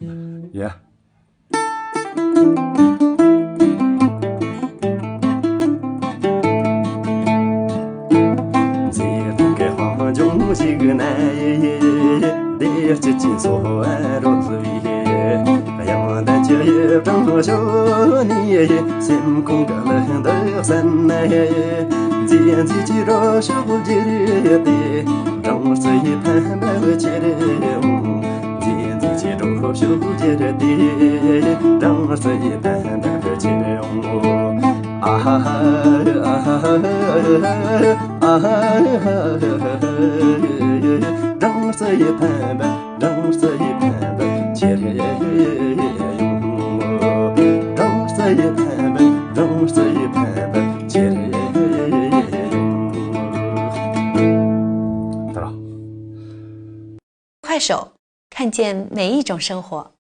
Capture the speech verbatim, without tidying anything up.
ཡ། མཛེས་སྡུག་གི་དཔལ་འབྱོར་ཞིག་ན་ཡེ། བདེ་སྐྱིད་ཀྱི་འཚོ་བ་རོལ་བའི། དབྱངས་ལྡན་གྱི་ཡུལ་གྲུ་ཞོ་ནི་ཡེ། སེམས་ཁོང་གི་ལུས་འདི་བསམ་ན་ཡེ། མཛེས་མཛེས་ཀྱི་རོ་ཤོག་རྒྱུ་རེད་དེ། སྦྲང་རྩི་ཡི་ཕན་པ་ཆེར་ཡོང་། མཛེས་མཛེས་ཀྱི་སྒྲོ་ཤོག་གྱུར་ཏེ། སྦྲང་རྩི་ཡི་ཕན་པ་ཆེར་ཡོང་། ཨ་ཧ་ཧ་ཨ་ཧ་ཧ་ཨ་ཧ་ཧ་སྦྲང་རྩི་ཡི་ཕན་པ། སྦྲང་རྩི་ཡི་ཕན་པ་ཆེར་ཡོང་། སྦྲང་རྩི་ཡི་ཕན་པ། སྦྲང་རྩི་ཡི་ཕན་པ་ཆེར་ཡོང་། ད་ར། 快手，看见每一种生活。